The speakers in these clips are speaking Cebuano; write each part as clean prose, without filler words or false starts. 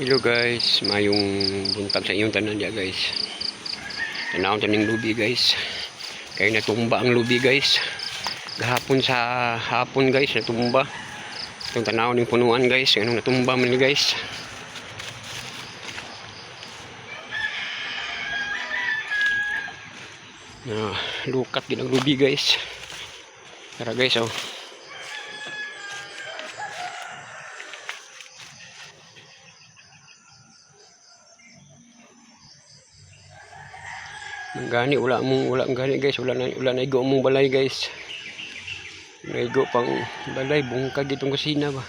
Hello guys, mayong buntag sa inyong tanan diya, guys. Tanawon ta ning lubi, guys. Kay natumba ang lubi, guys. Gahapon sa hapon, guys, natumba. Itong tanawon ning punuan, guys, anong natumba man ni, guys. Na lukat gid ang lubi, guys. Tara guys, oh. Gani wala mong wala ang gani, guys, wala na igo mong balay, guys. Naigo pang balay, bungkag itong kusina ba.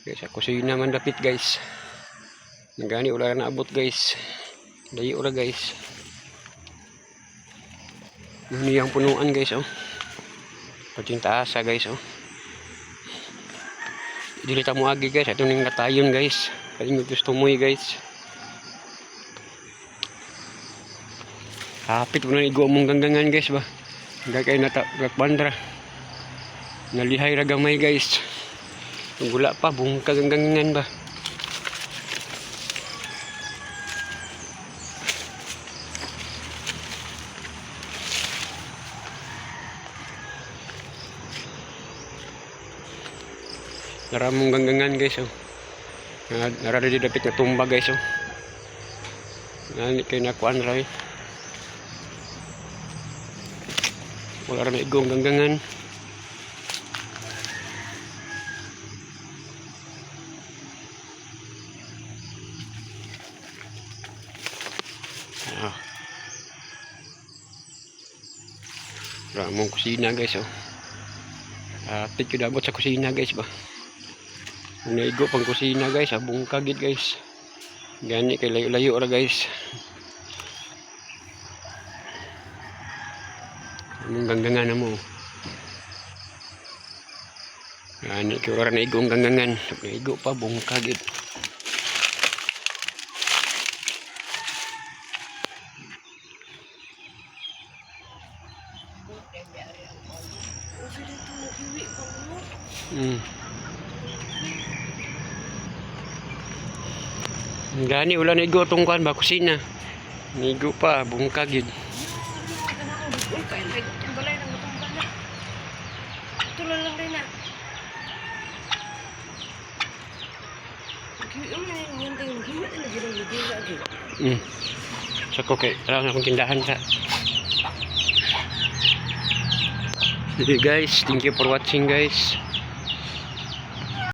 Guys, sa kusina man dapit, guys. Gani wala na abot, guys. Layo ra, guys. Ano yung punuan, guys, oh. Pati yung taas, guys, oh. Dili ta mo agi, guys, ato ning natayon, guys. Kaya gusto mo, guys. Hapit mo na igo mong ganggangan, guys, ba. Hanggang kay nata bandra. Nalihay ra gamay, guys. Kung wala pa, bungkag ang ganggangan ba. Naramong ganggangan, guys, oh. Nara di dapit na tumba, guys, oh. Nani kay nakuan ra eh. Wala ra na igo ang ganggangan. Ah. Ramong kusina, guys, oh. Hapit yun abot sa kusina, guys, ba. Kung naigo pang kusina, guys, abong kagit, guys. Gani kay layo-layo ra, guys. Anong ganggangan na mo? Gani kay wala ra naigo ang ganggangan. Naigo pa, bungkagit. Usa dito naghiwi pa mo. Gani wala naigo tong kuan ba kusina. Naigo pa, bungkag yun. Uy, kay lay itong balay nang matumba na. Tulo lang rin na. Naghiwi mo na yung naghiwi na gid ang gid gid. Sa ko kay tara na akong tindahan sa. Sige guys, thank you for watching, guys.